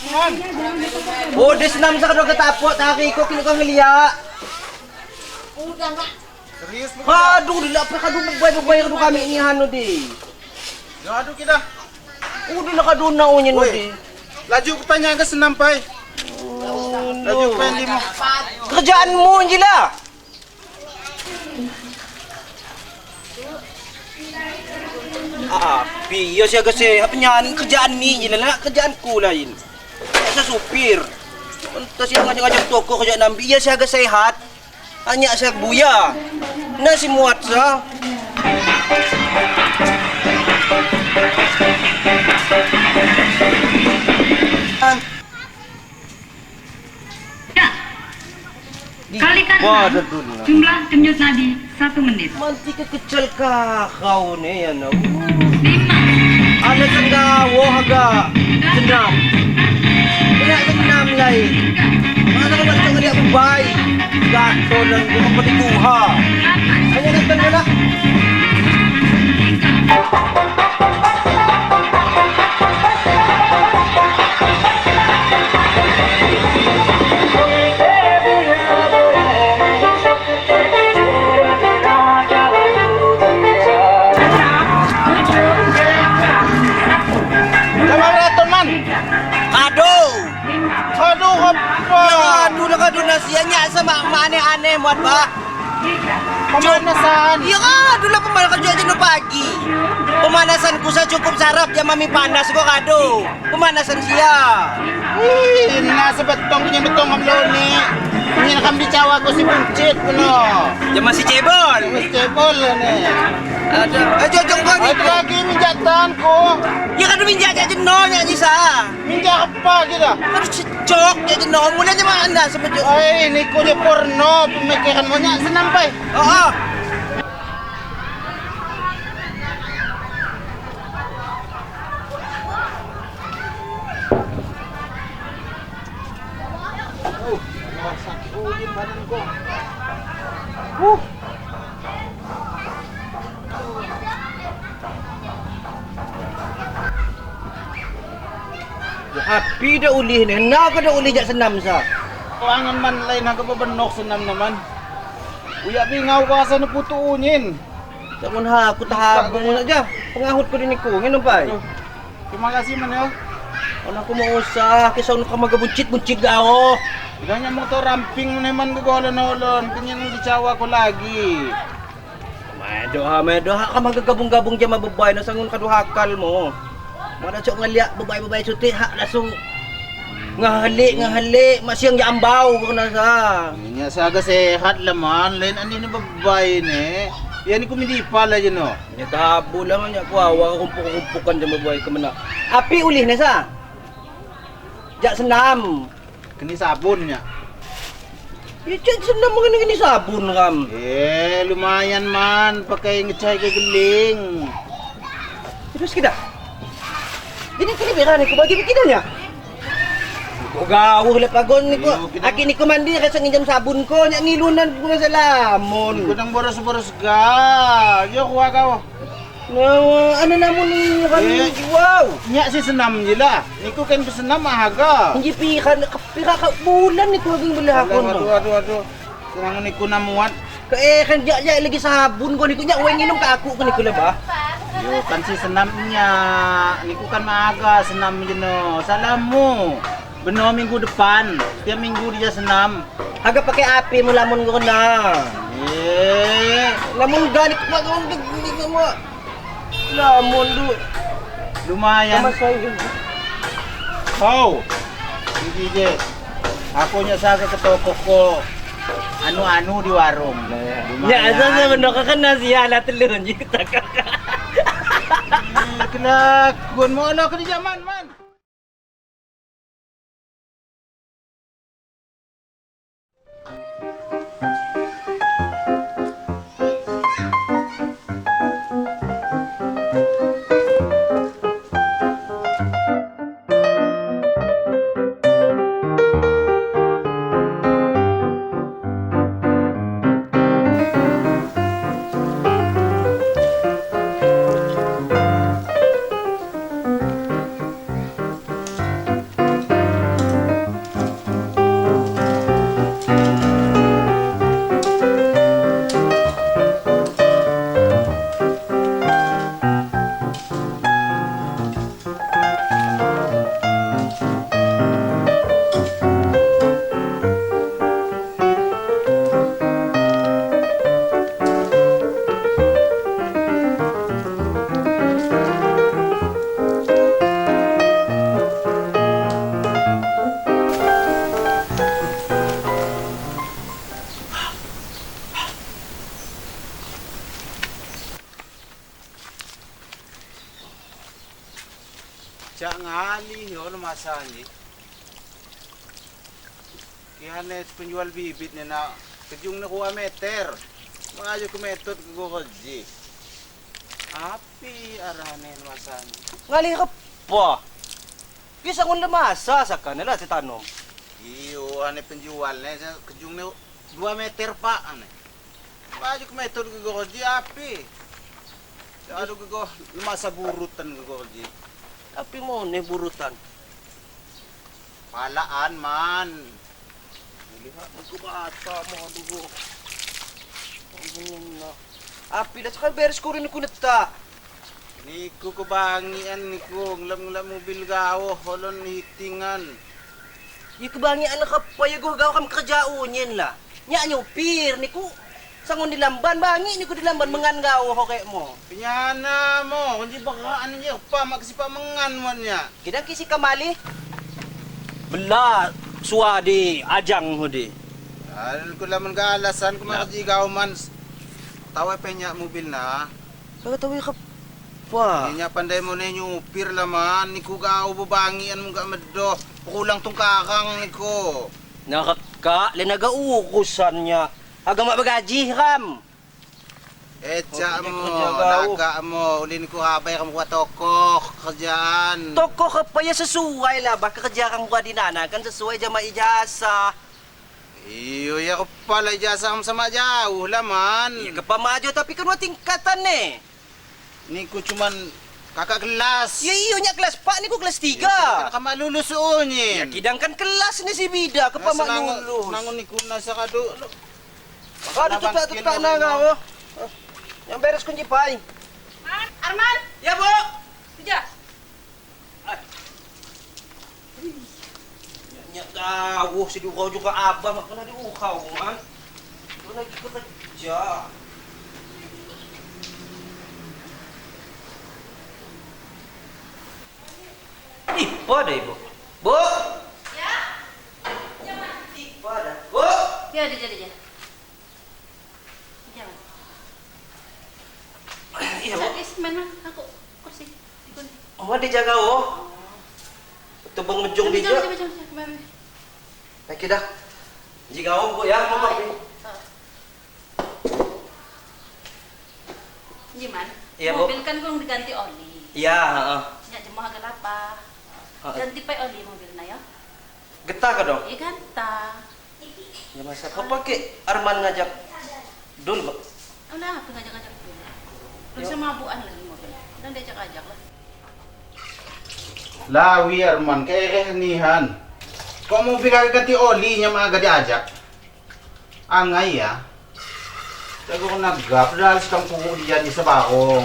Man. Oh, di senam sa kado ketapok tari ko kini ko ngeliak. Serius bukan? Aduh, dilak pa kado bebay-bebay kado kami ni hanu di. Ya aduh kita. Udah lah kado na unyin Woi. di. Laju pertanyaan ke senam pai. Laju pai lima. Kerjaanmu je lah. Ah, biya siya kasi penyan kerjaan ni je lah kerjaanku lain. Saya supir. Entah siya ngajak-ngajak toko kerjaan ambil. Iya siya sehat. Hanya siya buya. Nasi muat sa. Ya. Kalikan Wah, 6, dulu. jumlah denyut nadi 1 menit. Manti ke kecil kau ni ya no. 5, Ana sengawo haga senam. Kena senam lain. Mana ka baca ngeliat baik. Gato lang ko kapatituha. 8, Hanya nonton mo na. 3, Sama maraton man. Aduh. Aduh apa? Aduh lah kado nasianya sama aneh-aneh muat ba. Pemanasan. Iya aduh lah pemanasan kerja aja pagi. Pemanasan kusa cukup sarap ya mami panas kok kado. Pemanasan sia. Wih, nasa betong punya betong kam loni. Ini nak bicawa ko si buncit kuno. Ya masih cebol. Mas cebol ni. Ada. Eh jojong kau Ay ni. lagi minjatan ko. Ya kado minjak aja no nya sa. Minjak apa kita? Kado cocok ya no mulanya mana sama jok. Ay, ini ko dia porno pemikiran mo nya senam pai. Oh, oh. Oh, sakit ujin badan ko. Ya, api dah ulih ni. Nak dah ulih jak senam sa. Kuangan man lain hangga babenok senam naman. Uya bingaw ka sa naputo unyin. Takon ha, aku tahabang mo na aja. Pengahut ko din ko, ngano pa. Terima kasih man yo. Ano ako mausah, kaysa ano ka magabuncit-buncit gao. Ganyan mo to ramping mo naman gagolon-olon. Ganyan ang gichawa ko lagi. May doha ka magagabong-gabong dyan mababay na sangon kaduhakal mo. Mga nasok ngaliak, babay-babay suti, ha, langsung ngahali, masyang yaambaw ko na sa. Nga saga sehat laman, lain ani ni babay ni. Yan ko hindi pala yun no. Nya tabo lang nya kuawa ka kumpuk-kumpukan dyan mababay ka man na. Api ulih na sa. Jak senam. Kini sabon niya. Ya, jak senam mo kini sabon kam. Eh, lumayan man pakai ngecai ke geling. Terus kita. Ini kini berani ko bagi kita nya. Ko gawo le pagon ni ko. Aki ni ko mandi kasi nginjam sabon ko nya ngilunan ko sa lamon. Ko nang boros-boros ga. Yo kuha ka. No, ano namon ni kan Eh. wow. Nya si senam jila. Niku kan bersenam ahaga. Hindi pika pika ka bulan ni ko haging balakon. Aduh aduh aduh. Senang niku namuat. Ka eh kan ja ja lagi sabon ko ni ko nya uweng nginom ka aku ko ni ko la ba. Yo kan si senamnya. Niku kan maaga senam jeno. Salamu. Beno minggu depan. Setiap minggu dia senam. Haga pakai api mo lamon ko na. Eh, Lamon gani ko ko mo. Lamon du. lumayan. Sama saya. Kau. DJ. Aku nya saga ke toko ko. Anu-anu di warung. Ya, asa sa manok ka na siya la telun kita ka. Kelakuan mo ala ka di zaman man. Cak ngali yo masa ni. Kihane penjual bibit ni nak kejung ni 2 meter. Maju ke metod ke goji. Api arahane masa ni. Ngali apa? Bisa ngun masa sakana lah tanam. Iyo ane penjual ne kejung ni 2 meter pak ane. Maju ke metod ke goji api. Aduh ke go masa burutan ke goji. Api mau ne burutan. Palaan man. Lihat aku bata mau dugo. Api dah sekali beres kurin ku neta. Niku kebangian niku ngelam-ngelam mobil gawo holon hitingan. Ya kebangian apa ya gua gawo kam kerja unyin lah. Nyak nyupir niku sangun di lamban bangi niku di lamban mengan gawo hokek mo. Penyana mo kunci bakaan je pa mak sipa mengan monnya. Kidang kisi kamali. Bela suadi ajang hudi. Al kula man ka alasan ku mak gawo man. Tawa penyak mobil na. Saka tawa ka pa. Nya pandai mo na nyupir lah man. Niku gawo babangian mo ga medo. Pukulang tong kakang niku. Nakaka, lenaga urusannya. Agak mak bergaji ram. Eca mo, naga mo, ulin ko habay kam kuha tokoh kerjaan. Tokoh apa ya sesuai lah, bah kerja kam kuha di nana kan sesuai jama ijazah. Iyo ya kepala ijazah kam sama jauh lah man. Iya kepa maju tapi kan tingkatan nih. Niku cuman kakak kelas. Ya iyo nya kelas 4 niku kelas 3. Ya, kan lulus unyin. Ya kidang kan kelas nih si bida kepa mak lulus. Nangun niku nasa kado. Kado tutak-tutak na kau. Yang beres kunci pai. Arman. Ya, Bu. Ya. Nyak kau si dukau juga abah mak kena diukau man. Lu lagi kerja. Ipa deh, Ibu. Bu. Ya. Ipa dah. Bu. Ya, dia. Jangan. Iya, Bu. Mana aku kursi. Oh, dijaga oh. Tebang mejong dia. Jangan. Oke dah. Jika om Bu ya, mau kopi. Gimana? Iya, Bu. Mobil kan kurang diganti oli. Iya, heeh. Nyak jemuh agak apa? Ganti pai oli mobilnya ya. Getah ka dong? Iya, gantah. Ya masa kau pakai Arman ngajak dul, Bu? Oh, nah, aku ngajak-ngajak dul. Belum sama mabuan lagi mobil. Dan diajak-ajak lah. Lawi Arman, kayak nihan. Kok mobil kagak ganti oli nya mah agak diajak? Angai ya. Tago ko nagap dahil sa kampung di janji sa bakong.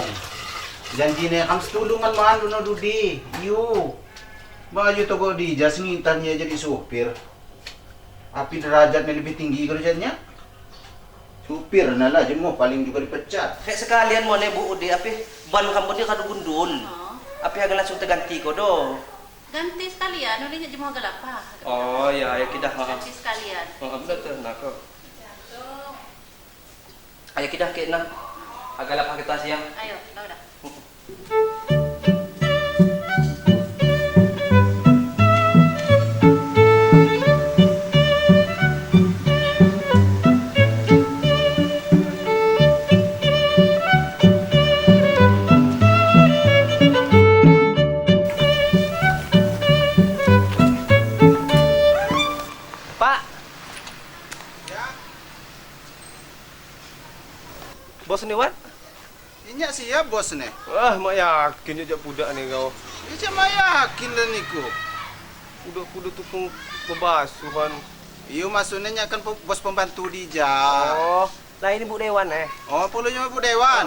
Janji na kam setulungan man duno dudi. Iyo. Maju to ko di jas ngintan niya jadi supir. Api derajatnya lebih tinggi kerjanya. Supir na lah jemo paling juga dipecat. Kayak sekalian mau ne Bu Udi api ban kamu dia kadu gundul. Oh. Api agak langsung terganti kok do. Ganti sekalian, udah jemo agak apa? Oh iya, ya kita ganti sekalian. Oh, betul nak kok. Ayo kita ke nah. Agak lapar kita siang. Ayo, udah. Pak. Ya. Bos nih, Wan? Inyak sih ya bos nih. Wah, mak yakin jejak budak nih kau. Ini cuma yakin lah niku. Kuda-kuda tukang bebasuhan. Iyo maksudnya kan bos pembantu dia. Oh, nah ini Bu Dewan eh. Oh, perlunya Bu Dewan.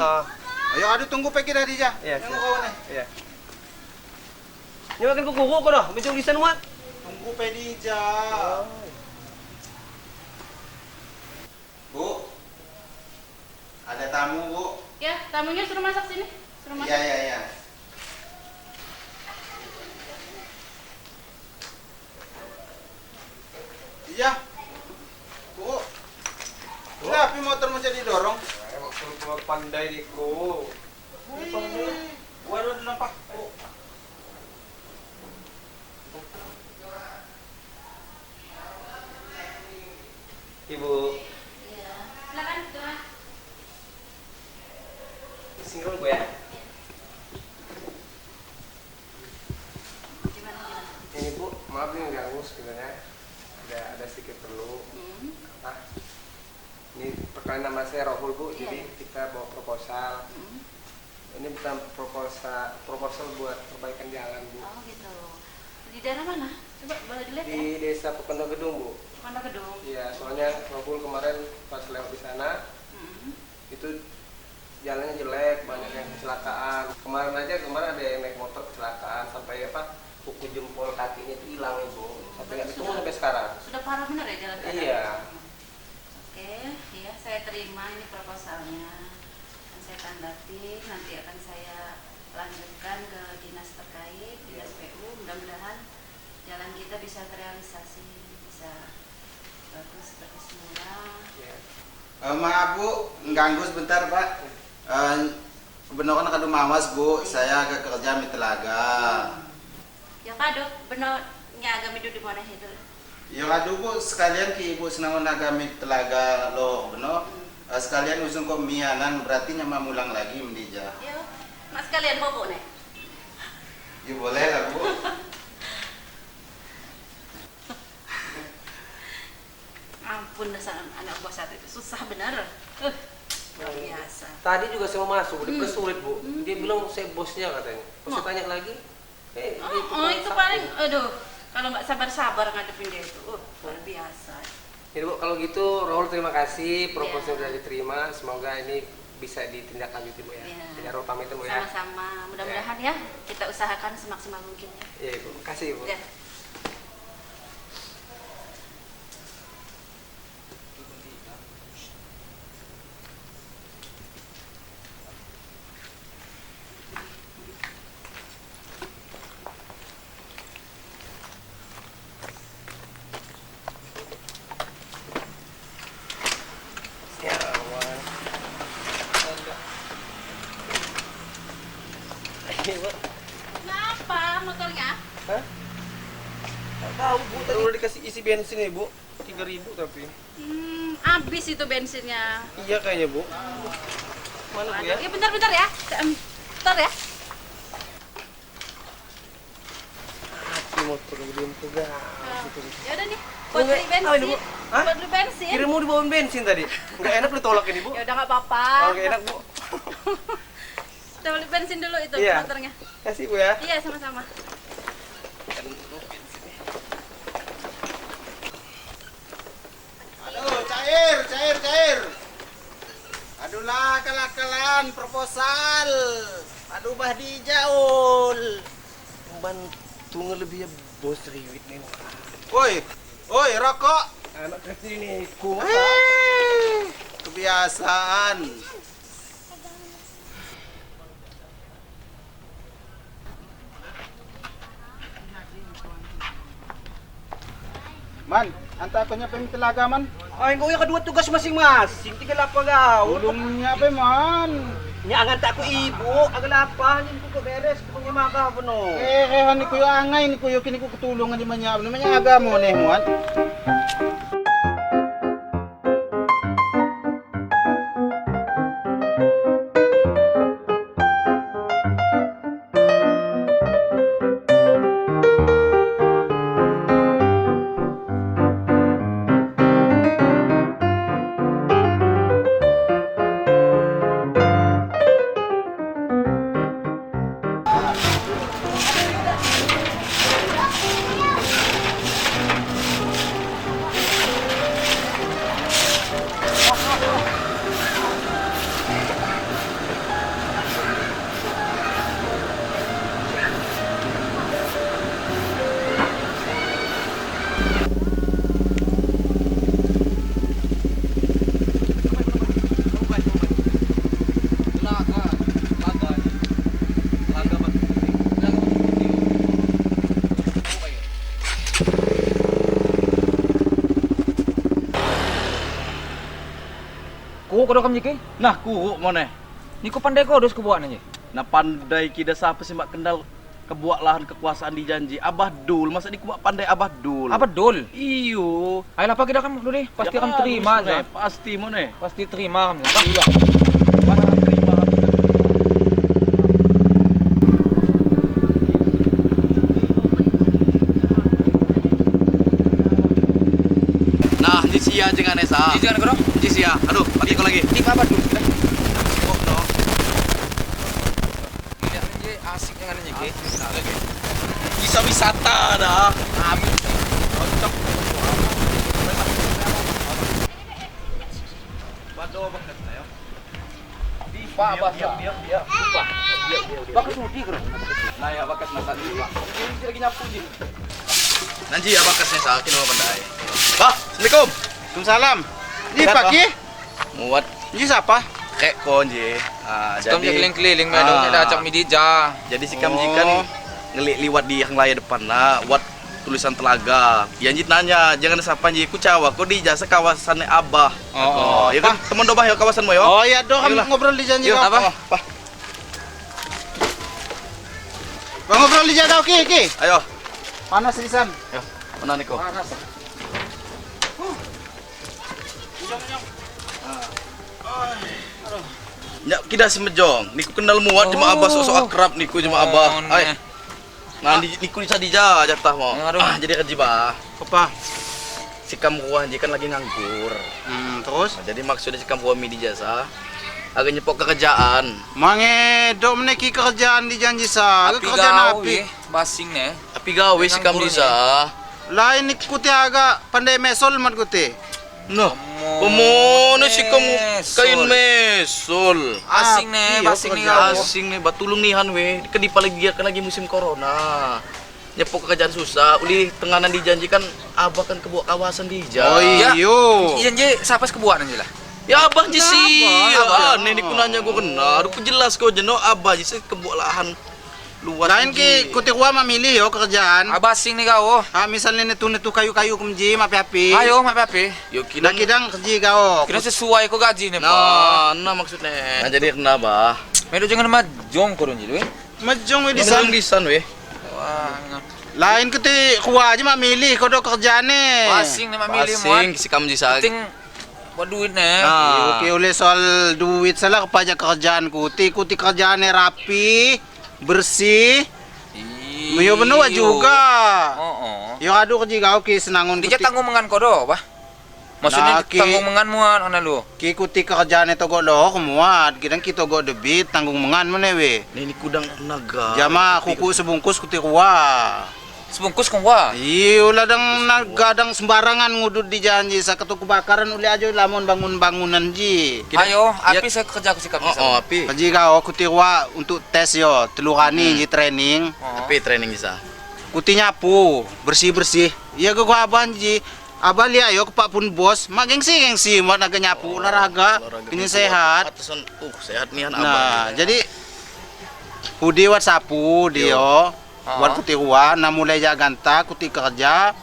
Ayo aduh tunggu pagi dah Dija. Iya. Yang kau nih. Iya. Nyawa kan kuku kok dah, macam tulisan Wan. Tunggu pe Dija. Bu. Ada tamu, Bu. Ya, tamunya suruh masak sini. Suruh masak. Iya. Iya. Bu. Kenapa motor mau jadi dorong? Mak pandai diko. Waduh nampak. Ibu. Iya. Silakan, Tuan. Sinkron Bu ya. Gimana gimana? Ini Bu, maaf nih ganggu sebenarnya. Ada sedikit perlu. Apa? Ini perkenalan nama saya Rohul Bu. Iya. Jadi kita bawa proposal. Ini bukan proposal buat perbaikan jalan Bu. Oh gitu. Di daerah mana? Coba boleh dilihat Di ya. Desa Pekendo Gedung Bu. Pekendo Gedung. Iya, soalnya Rohul kemarin pas lewat di sana itu jalannya jelek, banyak yang kecelakaan. Kemarin ada yang naik motor kecelakaan sampai apa? Kuku jempol kakinya itu hilang Ibu. Sampai nggak ketemu sampai sekarang. Sudah parah benar ya jalan keadaan? Iya. Oke, ya saya terima ini proposalnya. Akan saya tanggapi, nanti akan saya lanjutkan ke dinas terkait, dinas PU. Mudah-mudahan jalan kita bisa terrealisasi, bisa bagus seperti semula. Iya. Maaf Bu, ganggu sebentar Pak. Benar kan kadu mawas Bu, saya agak kerja di telaga. Ya kado, benar nyaga midu di mana itu? Ya kado Bu, sekalian ke Ibu senang naga mi telaga loh, benar. Sekalian usung kok mianan berarti nyama mulang lagi mendija. Ya, mak sekalian bobok nih. Ya boleh lah Bu. Ampun dasar anak buah satu itu susah benar. Luar biasa. Tadi juga saya mau masuk, dipersulit Bu. Dia bilang saya bosnya katanya. Pas saya tanya lagi, dia Itu paling, aduh, kalau nggak sabar-sabar ngadepin dia itu, luar biasa. Jadi Bu, kalau gitu Rohul terima kasih, proposalnya Iya. sudah diterima. Semoga ini bisa ditindaklanjuti Bu ya. Iya. Jadi Rohul pamit Bu ya. Sama-sama, mudah-mudahan ya kita usahakan semaksimal mungkin ya. Iya Ibu, makasih Ibu. Ya. Ya Allah. Ibu. Kenapa motornya? Hah? Nggak tahu Bu, tadi udah dikasih isi bensin ya Bu, 3.000 tapi. Habis itu bensinnya. Iya kayaknya Bu. Mana Bu ya? Ya bentar-bentar ya. Bentar ya. Mati motor belum pegang. Ya udah nih, buat beli bensin. Ini, Bu? Hah? Buat beli bensin. Kira mau dibawain bensin tadi. Nggak enak ditolak ini Bu. Ya udah nggak apa-apa. Oh, nggak enak Bu. Udah beli bensin dulu itu Iya. motornya. Kasih Bu ya. Iya, sama-sama. Aduh, cair, cair, cair. Aduh lah, akal-akalan proposal. Aduh, bah dijaul. Bantu ngelebih ya bos riwit nih. Woi, woi, rokok. Anak kecil nih, ku. Kebiasaan. Man, anta aku nyampe telaga man. Ay, kau yang kedua tugas masing-masing, tiga lapa kau. Ulung nyampe man. Nya angan tak aku ibu, agak lapa ni ku beres, ku punya makan apa no. Ni kuyo angai ni kuyo kini ku ketulungan di manya, namanya agamo nih muan. Kuhuk kau kam jiki? Nah, kuhuk mana? Ni ku pandai kau dos ku buat nanya. Nah pandai kida siapa sih mak kendal Kebuak lahan kekuasaan dijanji Abah Dul, masa dikuak pandai Abah Dul. Abah Dul. Iyo. Ayo apa kita kamu dulu deh. Pasti kamu terima aja. Pasti mau nih. Pasti terima kamu. Apa? Iya. Pasti terima. Nah, di sia jangan esa. Di jangan kau. Di sia. Aduh, mati kau lagi. Di apa Dul? Kita. Oh, no. Lihat aja asik jangan aja ke. Bisa wisata dah. Amin. Cocok. Waduh, bakat saya. Pak Abah. Biar, biar, biar. Bakas mudi kro. Nah ya bakas nasa dulu. Ini lagi nyapu ji. Nanti ya bakasnya sakin sama pandai. Bah, assalamualaikum. Waalaikumsalam. Ini pagi. Muat Ini siapa? kek kon ji. Ah, Jadi keliling-keliling medong Ah. ada acak midija. Jadi si kam ji kan ngelik liwat di yang layar depan lah, wat tulisan telaga. Yang ji nanya, jangan siapa ji, ku cawa, ku di jasa kawasannya Abah. Oh, Oh, ya kan teman dobah ya kawasanmu yo. Oh iya doh, kami Ayolah. ngobrol di janji Yuk, kau. apa? Apa? Bang ngobrol di janji kau ki ki. Ayo, Panas lisan. ayo. Mana nih kok? Panas. Ya, kita semejong. Niku kenal muat cuma Abah sosok akrab niku cuma Abah. Oh, Ay. Nah, niku bisa dija jatah mau. Aduh. Ah, jadi kerja bah. Apa? Si kamu kuah kan lagi nganggur. Terus? Nah, jadi maksudnya si kamu kuah mi di jasa agak nyepok kerjaan. Mangedok meneki kerjaan di janji sa. Api Kerjaan gawe, api. basing ne. Tapi gawe si kamu Nganggur disa. Lain ikuti agak pandai mesol mat kuti. Noh, pemono si kamu kain mesol. Asing ne, Api, basing nih kerjaan. kau. Asing nih, batulung nihan we. Kedipa lagi kan lagi musim corona. Nyepok kerjaan susah, uli tenganan dijanjikan abah kan kebuak kawasan dija. Oh Ya. iyo. Iya je, siapa kebuat nanti lah. Ya abah ji sih. Abah? Ya, nih ku nanya gua kena. Aduh, ku jelas kau jeno abah ji sih kebuak lahan luas. Lain ki kuti gua memilih yo kerjaan. Abah asing nih kau. Ah misalnya netu-netu kayu-kayu kemji mapi api. Ayo, mak api. Yo kidang Dah kidang kerja kau. Kira sesuai kau gaji nih, Pak. Nah, nah maksudnya. Nah, jadi kenapa? Medo jangan majong kau dong jadi. Mejong we Di di sana. san di san we. Wah, Lain kuti gua aja mak milih kau do kerjaane. basing nih mak milih muat. Asing si kamu ji sa. Penting buat duit nih. Nah. Oke oleh soal duit salah pajak kerjaan kuti kuti kerjaannya rapi bersih. Yo benua juga. Oh, oh. Yo aduh kerja kau ki senangun Dia tanggung mengan kau do, bah. Maksudnya Nah, ki- tanggung mengan muat ona lu. Ki kuti kerjaane togok loh muat. Kidang ki togok debit tanggung mengan mana we. Ini kudang naga. Jama kuku sebungkus kuti kuah. Sebungkus kau wah. Iya ladang naga dang sembarangan ngudut di janji saketu kebakaran uli aja lamun bangun bangunan ji. Ayo, Ya. api saya kerja aku sikap Oh, oh, api. Kerja kau kuti kuah untuk tes yo telurani ji training. Oh. Api training bisa. Kuti nyapu bersih bersih. Iya gua abang ji. Abah lihat yo kepak pun bos, mak gengsi gengsi mak naga nyapu olahraga, ini sehat. Atasan, sehat nian abah. Nah, jadi Hudi wat sapu dia, wat kuti kuah, nah mulai jaganta kuti kerja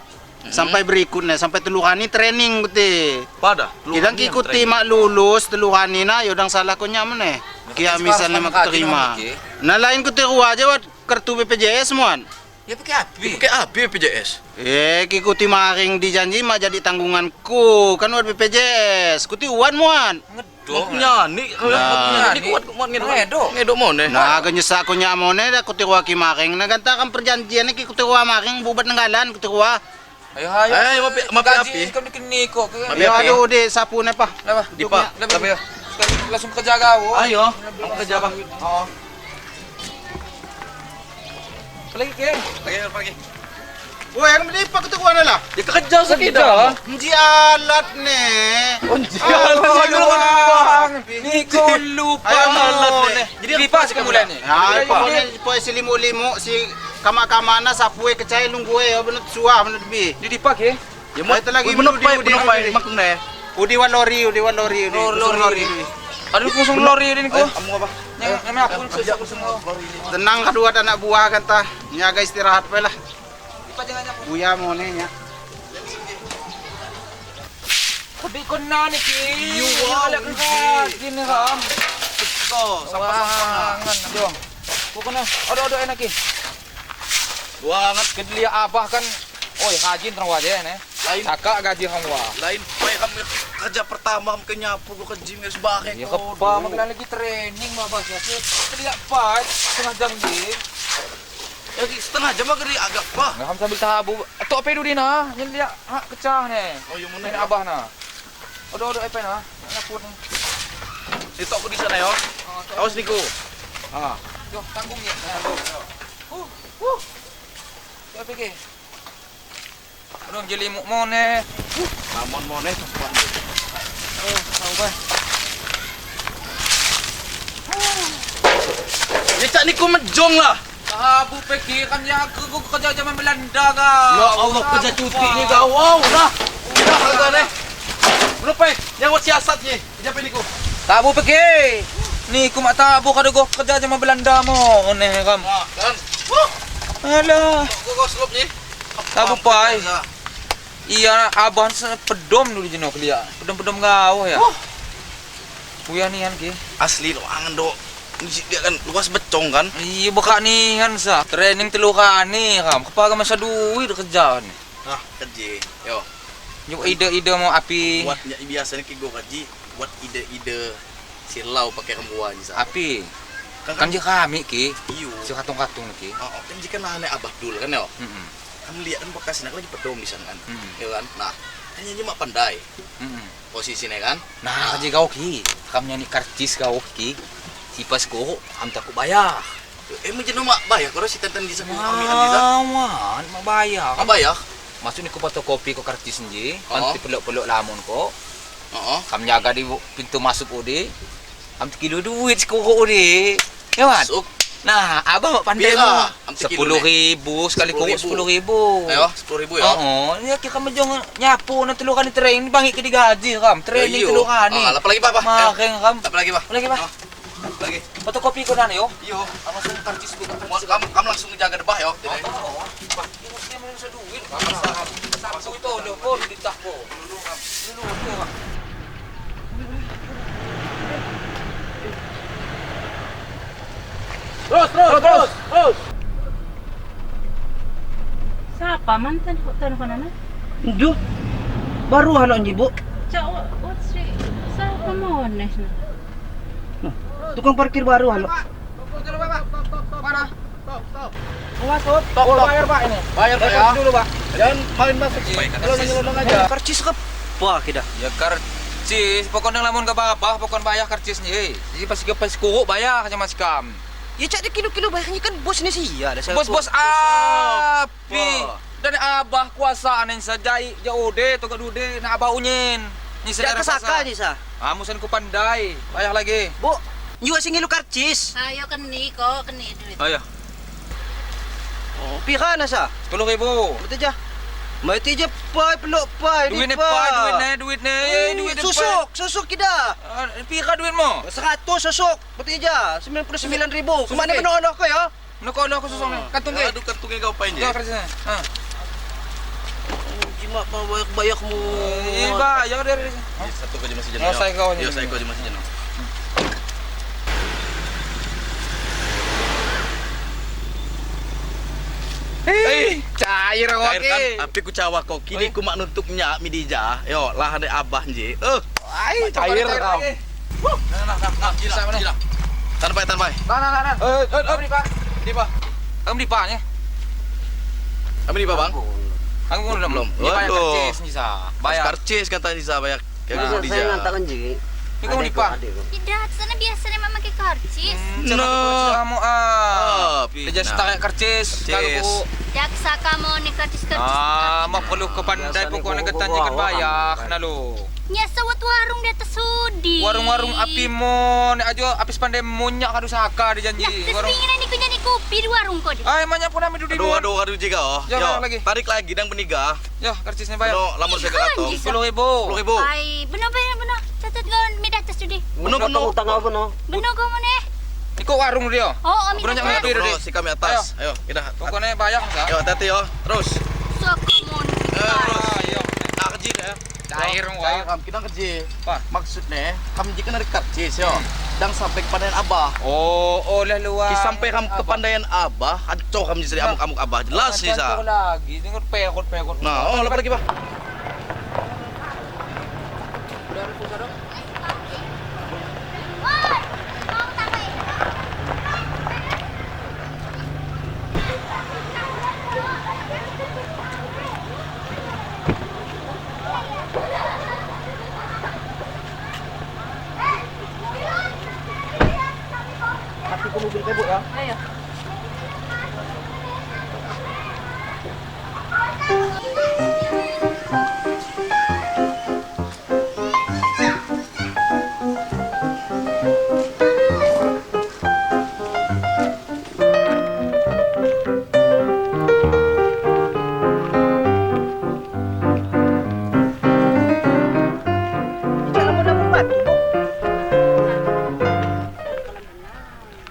sampai berikutnya sampai telurani training kuti. Pada. Kidang ki kuti mak lulus telurani na yodang salah konya meneh. Kia misalnya mak terima. Nah lain kuti kuah aja wat kartu BPJS muan. Ya pakai api. Pakai api BPJS. Eh, ki kuti maring dijanji mak jadi tanggunganku kan wat BPJS. Kuti uan muan. Ngedok. Nyani, Nah. nyani kuat kuat ngedok. Ngedok. Ngedok mau nih. Nah, genyesak ko nya mo ne da kuti wa ki maring na ganta kan perjanjian ki kuti wa maring bubat nenggalan kuti wa. Ayo ayo. Ayo, mapi mapi Gaji api. kau dikini kok. Mapi Ya api. aduh de sapu ne pa. Lah, Di pak. Lah, ya. Sekali langsung kerja kau. Ayo, aku kerja bang. Oh. Lagi ke? Lagi pagi. Woi, yang beli pa kuti wa na lah. Ya kerja sakit Nji alat ne. Nji alat. Niko lupa. Ayo, alat nih. Jadi lipa sih kamu nih. Ha, pokoknya po si limu-limu si kama-kamana sapu e kecai lunggue ya benut suah benut bi. Di dipak ya? Ya mau Itu lagi menuk pai, udi, menuk pai, udi. makung nih. Udi wan lori, udi wan lori, udi. Lori, Kusung lori. Aduh kusung lori ini kok. Kamu apa? Yang namanya aku kerja aku semua. Tenang kedua anak buah kan tah. Nyaga istirahat pe lah. Dipak jangan nyapu. Buya mau ne nya. Tapi kena nih ki. Iya, gini ram. Kok Sampah-sampah. Aduh. Pokoknya, aduh aduh enak ki. Banget Kedelia abah kan. Oi, rajin terang wajah nih. Lain. Kakak gaji hang wah. Lain pai kami kerja pertama ke nyapu gua ke gym harus bareng. Ya kepa makan lagi training babah ya. Kedelia pak setengah jam di. Ya setengah jam mah gede agak pak. Ngaham sambil tabu. Tok pedu dina, nyelia hak kecah nih. Oh, yang mana Ini abah nah. Odo odo apa nah? Nyapu nih. Itu aku di sana yo. Awas niku. Ah. Yo, tanggung ya. Tanggung. Yo apa ke? Aduh, jeli mu mone. Mamon mone tempat. Oh, tahu bah. Ya cak niku mejong lah. Tabu peki kan ya aku kerja zaman Belanda ka. Ya Allah kerja cuti ni gawau dah. Dah harga nih. Berapa? Yang buat siasat ni. Siapa niku? Tabu peki. Ni ku mak tabu kada go kerja zaman Belanda mo. Oneh kam. Nah, kan. Alah. Gua kau selop ni. Tabu pai. Iya, abah pedom dulu jenuh kelia. Pedom-pedom gawah ya. Puya ni kan ki. Asli lo angan do. Dia kan luas becong kan. Iya bekak ni kan sa. Training telu kani kam. Kepaga masa duit kerja ni. Nah, kerja. Yo. Yo ide-ide mau api. Buat biasanya ki gua kerja buat ide-ide silau pakai rembuan ni sa. Api. Kan je kami ki. Iyo. Si katung-katung ki. Oh, kan jika nahan abah dulu kan yo. Heeh. Kan lihat kan bekas nak lagi pedom di sana kan. Mm. Ya kan? Nah, kan nya mak pandai Heeh. posisinya kan. Nah, kerja kau ki. Kam nyanyi karcis kau ki. Sipas ko, am takut bayar. Eh, menjenuh mak bayar kalau si tenten di sana kami kan di sana. Awan, mak bayar. Mak bayar? Maksud ni ku fotokopi ko karcis nji, Oh. kan peluk-peluk lamun ko. Heeh. Kam jaga di pintu masuk ode. Am kilo duit sekoro ode. Ya kan? Masuk. Nah, abah mak pandai Pira? mo. Am sekilo 10.000 sekali kok 10.000. 10.000. Ayo, 10.000 ya. Oo, ya kita mejong nyapu na telu kani training bangit ke digaji kam. Training Iyo. telu kani. Ah, apa lagi, Pak? Ayo. Making kam. Apa lagi, Pak? Apa lagi, Pak? Ah, lagi. Fotokopi ko na yo. Iyo. Ang langsung karcis ko. Kamu langsung jaga debah yo. Oo. Pak, ini mesti mo sa duit. Sabtu itu lo ko ditah ko. Lulu kam. Lulu ko. Terus. Siapa mantan tan ko na? Duh. Baru halok ni, Bu. Cak, what's it? Siapa mo na? Tukang parkir baru halok. Mana? Masuk. Stop, bayar Pak ini. Bayar Pak ya. Dulu Pak. Jangan main masuk. Nyelonong aja. Karcis ke apa kita? Ya karcis, pokoknya lamun ke babah, pokoknya bayar karcis ni. Jadi pas pas kuruk bayar macam sikam. Ya cak dia kilo-kilo bayarnya kan bos ni sih ya. Bos-bos api dan abah kuasa anen sajai jauh de tokak dude nak abah unyin. Ni Tidak kesaka ni sa. Ah, musan ku pandai. Bayar lagi. Bu, nyua sing ngilu karcis. Ayo keni ko, keni duit. Ayo. Oh, pira na sa? 10.000. Betul je. Mati je pai peluk pai Duit ni pai, duit ni, duit ni. Susuk, susuk kita. Pira duit mo? 100 susuk. Betul je. 99.000. Kemana penoloh kau ya? Menokok aku susuk ni. Kantung ke? Aduh kantungnya kau pain je. Ya, karcisnya. Ha. Jimat banyak mu. Eh, bayar dari. Satu kau je masih jenuh. Oh, saya kau je. Ya, saya kau je masih jenuh. Hei, cair kau Cair kan, tapi ku cawa kau kini ku mak nutuknya midija. Yo, lah ada abah nje. Ai, cair kau. Nah, nah, nah, Gila, gila. Tanpai, tanpai. Nah, nah, nah. Eh, beri Pak. Di Pak. Aku beri Pak ni. Ambil di Pak, Bang. Aku belum. Belum. Ni bayar Waduh. karcis ni sa. Bayar. Karcis kata Nisa bayar. Nah. Kayak Saya ngantar je. Ni kau beri Pak. Tidak, sana biasanya memang pakai karcis. No. Kamu ah. Dia just tarik karcis. Karcis. Jaksa kamu ni karcis-karcis. Ah, mak perlu ke pandai pokoknya ketanya kan bayar. Nah lo. Nyasa wat warung di atas sudi. Warung-warung api mo, ni aja apis pandai munyak kadu saka dia janji. Nah, Warung. terus ni ku nyani kopi di warung kau. Ah, emangnya pun ambil dulu. Aduh, aduh, aduh juga oh. Ya, Yo, lagi. tarik lagi dan peniga. Ya, karcisnya bayar. No, lamar saya ke kantong. 10.000. 10.000. Ai, benar benar benar. Catat kau mi di atas sudi. Benar, benar. Utang apa no? Benar kau mana? Ikut warung dia. Oh, mi Benar, atas. jangan Aduh, bro, si kami atas. Ayo, kita. Pokoknya bayar enggak? Ayo, hati-hati yo. Terus. So kamu. Terus. Ayo. Nah, kecil ya. Cair Cair ham kita kerja. Maksudnya ham jika narik karcis yo. Dang sampai kepandaian abah. Oh, oleh luar. Ki sampai ham kepandaian abah, hancur ham jadi amuk-amuk abah. Jelas sih sa. Lagi, tengok perot-perot. Nah, oh lepas lagi, Bah. Ayo.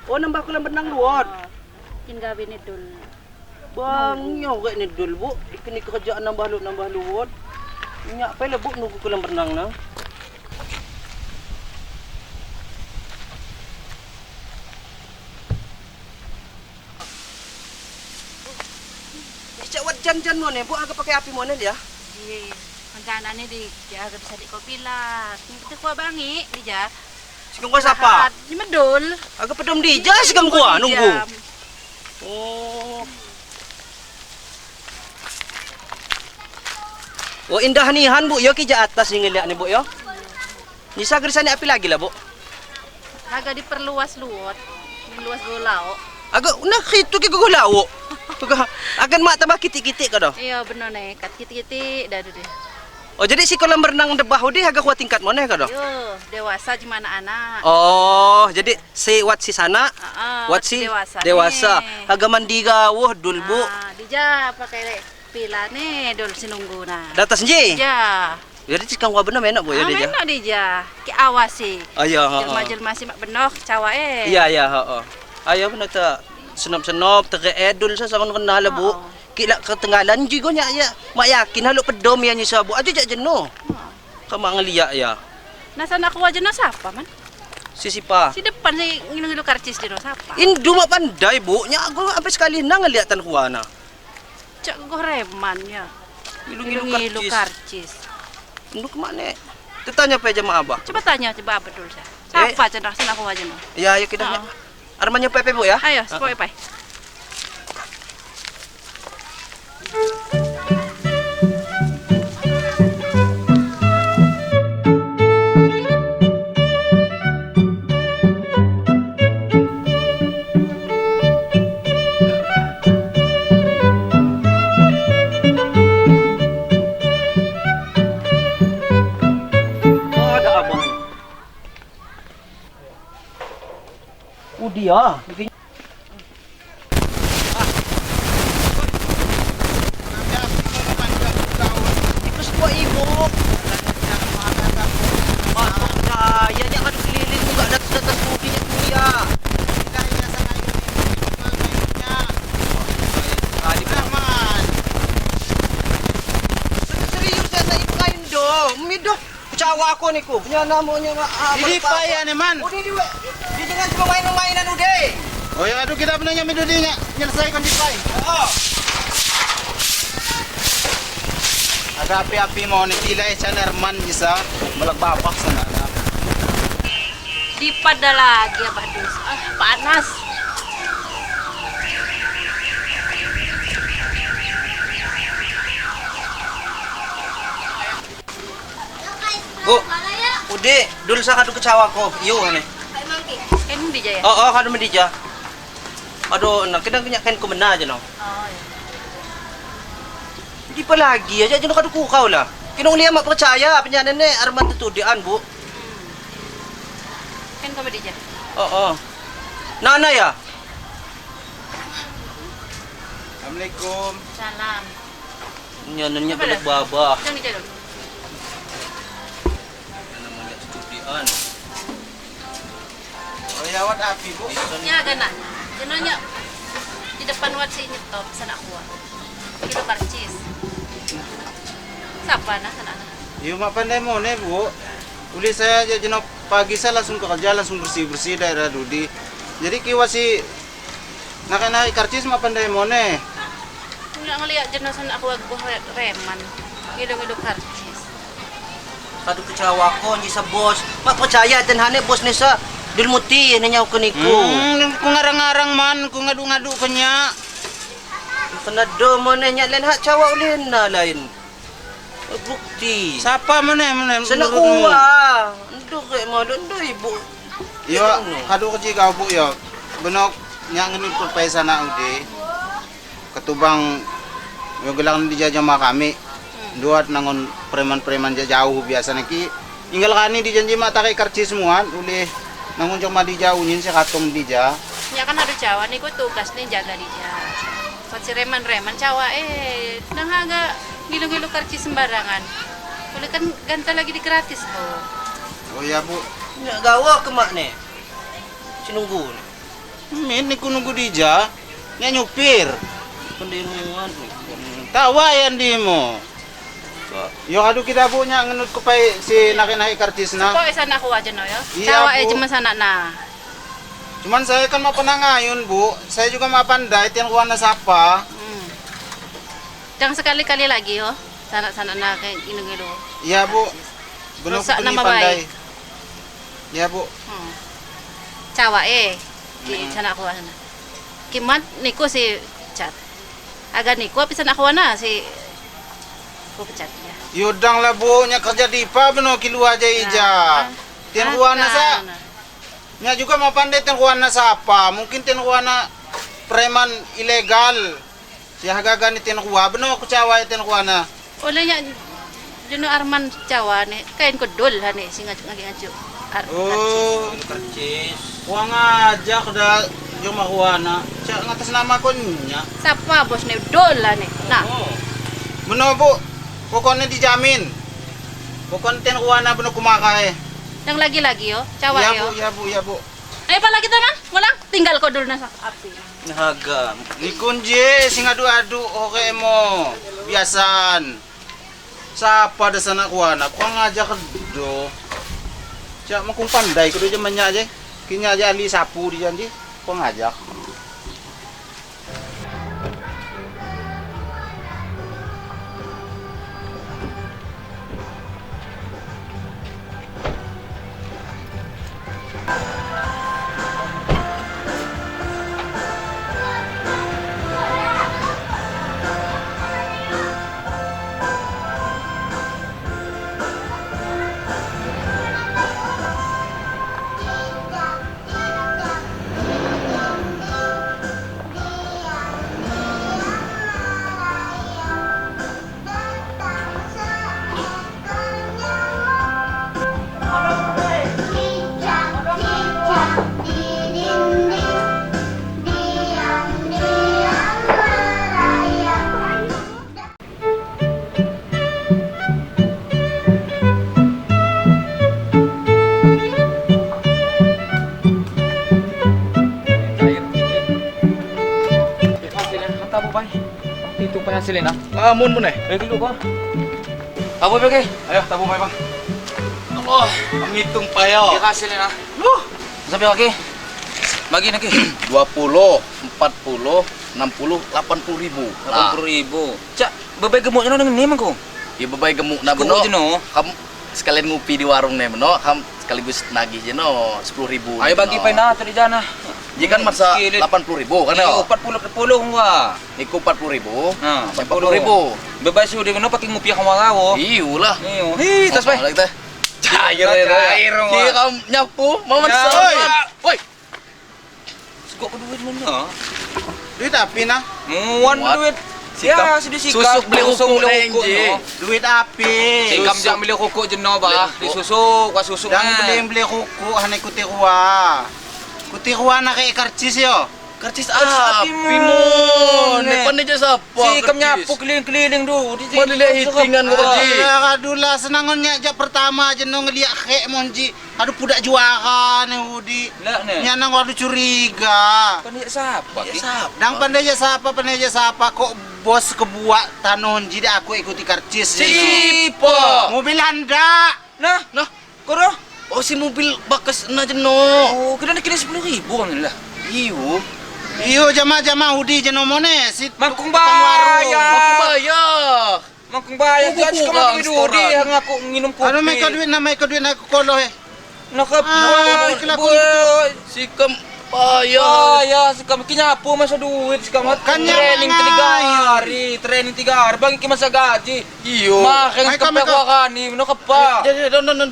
Oh, nambah kolam renang luot. Jin gawe ni dul. Bang, nyorek ni dul, Bu. Kini kerjaan nambah luot. Nyak pe le Bu nunggu kolam renang na. Cak wat jan-jan mo ne, Bu, agak pakai api mo ne dia. Iya, rencananya di agak bisa di kopilat. Kita kuah bangi di ja. Sikang gua siapa? Di medul. Agak pedom di ja sikang gua nunggu. Oh. Oh indah nihan Bu, yo ki ja atas ni ngeliat ni Bu yo. Nisa gerisane api lagi lah Bu. Agak diperluas luot. Luas golao. Agak nak itu ki golao. Akan mak tambah kitik-kitik kau dah. Iya benar nih, kat kitik-kitik dah deh. Oh jadi si kolam renang debah udi agak kuat tingkat mana kau dah? Yo, dewasa gimana anak. Oh, jadi si wat si sana, wat si dewasa. Dewasa. Agak mandi gawuh dul Bu. Ah, dija pakai pila nih dul sinunggu nah. Datas nji. Dija. Jadi si kang benar enak Bu ya dija. Enak dija. Ki awasi. Oh iya, Jelma-jelma si mak benoh cawa eh. Iya iya, heeh. Ayo benar tak senop-senop teredul sa sangon kenal lah Bu. Ki lak ketinggalan juga nya ya. Mak yakin haluk pedom ya nyisa Bu. Aja jak jenuh. Kamak ngeliak ya. Nah sana aku aja siapa man? Si sipa. Si depan si ngilu-ngilu karcis jenuh siapa? Indu mak pandai Bu. Nya aku sampai sekali nang ngeliak tan kuana. Cak goreman ya. Ngilu-ngilu karcis. karcis. Indu kemana? Tertanya apa jemaah abah? Coba tanya coba betul saya. Siapa aja sana aku aja noh. Ya ayo kita. Armanya Pepe Bu ya? Ayo, sepoi pai. Oh, ada abang. Oh dia. Terus gua ibu. Masuk saya nya aduh keliling enggak ada atas budinya dia. Serius saya ibu kain do. Mido. Cawa aku niku. Punya namanya Ini payah nih man. Udah di di jangan cuma main-mainan udah. Oh ya aduh kita benarnya midudinya nyelesaikan di pai. Oh. Ada api-api mau nih tilai canerman bisa melak bapak sana. Di pada lagi abah dus. Ah, panas. Bu, udah dul sa kadu kecawa ko. Iyo ane. Kan di jaya. Oh, oh kadu mendija. Aduh, nah kena kena kan ku mena aja no. Oh, iya. Di pa lagi aja jenuh kadu kukau lah. Kena ulia mak percaya penyanyi ne arman tutudian, Bu. Kan kau mendija. Oh, oh. Nana ya? Assalamualaikum. Salam. Nyananya balik babah. Jangan dija dulu. Namanya tutudian. Oh ya wat api Bu. Ya gana. Jenonya di depan wat si nyetop sana kuah. Kilo karcis. Siapa nah sana? Yo mak pandai mone Bu. Uli saya aja jeno pagi saya langsung kerja langsung bersih-bersih daerah dudi. Jadi kiwasi nak karcis mak pandai mone. Nggak ngeliat jeno sana aku aku reman. Ngilu-ngilu karcis. Kadu kecewa ko ni sa bos. Mak percaya dan hane bos ni sa dulmuti nanya ko niku. Ku ngarang-ngarang man, ku ngadu-ngadu kenya. Kena do mone nya lain hak cawa ulih na lain. Bukti. Siapa mone mone? Sana kuah. Ndo kayak malu ndo ibu. Yo, kadu kecil kau bu yo. Benok nya ngeni perpai sana ude. Ketubang yo gelang dijajah sama kami. Duat nangon preman-preman jauh biasa niki. Inggal kani dijanji mak tarik karcis semua ulih nangon cuma dijauhin si katong dija. Ya kan ada cawa niku tugas nih jaga dija. Pat si reman-reman cawa nang haga ngilu-ngilu karcis sembarangan. Boleh kan ganta lagi di gratis bu. Oh ya bu. Nyak gawa ke mak nih? Sinunggu nih. Min niku nunggu dija. Nyak nyupir. Pendimuan nih. Tawa yang dimo. Yo aduh kita bu nyak ngenut kupai si naik-naik karcis na. Kok sana aku aja no yo. Iya, Cawa Bu. cuma sana na. Cuman saya kan mau pernah ngayun bu. Saya juga mau pandai tiang kuana sapa. Jangan sekali-kali lagi yo. Sana-sana na kayak ngilu-ngilu. Iya bu. Belum Rusak nama pandai. baik. Iya bu. Cawa ki sana aku sana. Kimat niku si cat. Agak niku apa sana aku na si ku pecat ya. Yudang lah bu, nya kerja di IPA beno kilu aja ija. Tiang kuana sa. Nya juga mau pandai tiang kuana sapa. Mungkin tiang kuana preman ilegal. Si hagaga ni tiang kuah beno aku cawa tiang kuana. Olehnya Juno Arman cawa nih kain kedul ha nih si ngaju ngaju. Oh, karcis. Kuang aja dah cuma kuana. Cak ngatas nama konya. Siapa bos nih dol lah nih. Nah. Oh. Beno bu, pokoknya dijamin. Pokoknya tiang kuana beno kumakai. Yang lagi-lagi yo, cawa ya, yo. Bu, ya bu, ya bu. Ayo pala kita man, ngulang tinggal kau dulu nasak api. Naga. Nikunje sing adu-adu oke mo. Biasan. Siapa ada sana kuana? Kuang aja kedo. Cak makung pandai kudu zamannya aja. Kini aja ali sapu di janji. Kuang ajak. Hasilnya nah. Ngamun mun eh. Dulu kok. Tabu pergi. Ayo tabu pai bang. Allah, ngitung payo. Ya hasilnya nah. Luh, sampai lagi. Bagi lagi. 20, 40, 60, 80 ribu. 80 ribu. Cak, bebai gemuknya nang ngene mangko. Ya bebai gemuk na beno. Kamu sekalian ngupi di warung nih beno, kamu sekaligus nagih jeno 10 ribu. Ayo bagi pai nah tadi jana. Jika kan masa 80 ribu kan ya? 40 wah. Niku 40 ribu. Nah, 40 ribu. Bebas sudah beno pakai ngupi kamu rawo. Iyalah. Iyo. Hi, tas pai. Lagi teh. Cair ya. Cair. Iya kamu nyapu, mau masak. Woi. Sekok ke duit mana? Duit api nah? Muan duit. Ya, sudah sikap. Susuk beli rokok no. Duit api. Sikam jak beli rokok jeno bah. Disusuk, wah susuk. Dan beli beli rokok hane kuti kuah. Kuti kuah nak kayak karcis yo. Karcis api api mon. mon. Depan dia siapa? Si kam nyapu keliling-keliling du. Mana lihat hitingan kau ji. Aduh lah senangonnya aja pertama aja no ngeliat khek monji. Aduh pudak juara nih Udi. Lah nih. Nya nang waduh curiga. Pandai siapa? Ya Ki? siapa? Dang pandai aja siapa, pandai aja siapa kok bos kebuak tanon ji aku ikuti karcis. Siapa? Mobil anda. Nah, Nah, kau oh si mobil bakas na jeno. Oh, kena kena 10.000 kan lah. Iyo. Iyo jama-jama Udi jeno mone si Mangkung tukang warung. bayar. Aku bayar. Mangkung bayar Oh, jadi bukan, kamu duit restoran. dia yang aku minum kopi. Aduh mereka duit na mereka duit na aku koloh eh. Nak ke Ah, kelakuan Si kam bayar. Bayar sekam ki nyapu masa duit sekam Kan training nyaman 3 hari, training 3 hari bagi ki masa gaji. Iyo. Makan Mereka- sekam mereka- wakani, no kepa. Jadi don don don.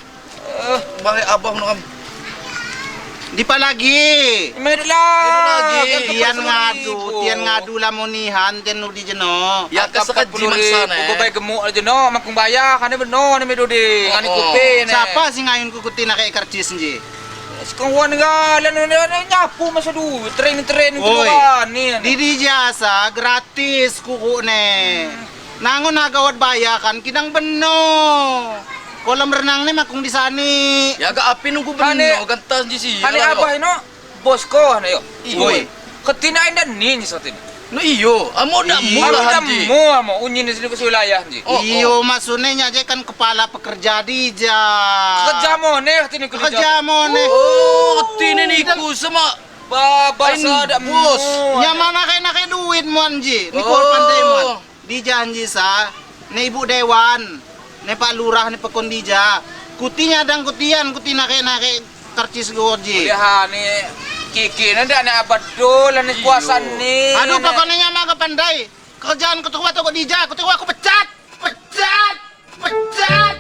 Balik abah no kam. Dipa lagi. Merit lagi. Tian ngadu lamonihan tian Udi jeno. Ya kesekaji mansana Kau eh. bayar gemuk aja no, mangkung bayar kan beno ni medode, ngani Oh, oh. kopi ne. Siapa sih ngayun kukuti nak kayak karcis nji? Sekarang wan galan nyapu masa duit, training-training Woi. ni. Di jasa gratis kuku ne. Nangon agawat bayar kan kidang beno. Kolam renang ne makung di sani. Ya agak api nunggu Hane- beno gantas ji si. Hani abah ino bosko hane yo. Iyo. Ketina indan ni ni sotin. No iyo, amo dak Iyo. mula Amo dah hanji. mu amo unyi ni sini wilayah ji. Oh, Iyo maksudnya aja kan kepala pekerja di ja. Kerja mo ne ketini kerja. Kerja mo ne. Oh, ketini ni ku sama Baba Ain sada bos. Nya mana kayak nak duit mo anji. Ni Oh. kor pandai mo. Di janji sa, ne ibu dewan, ne pak lurah ne pekon dija. Kutinya dang kutian kuti nak nak karcis goji. Dia hani kiki ne dak ne abadul ne kuasa ni. Aduh pokoknya mah ke pandai. Kerjaan ketua toko dija, ketua aku pecat. Pecat. Pecat.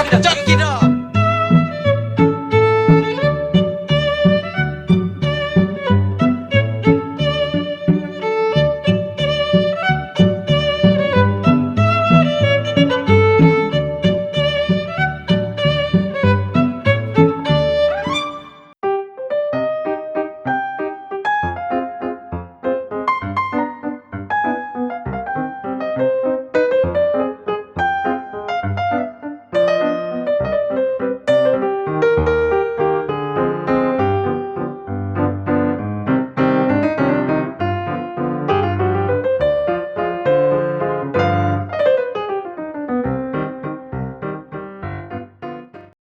Pecat kita.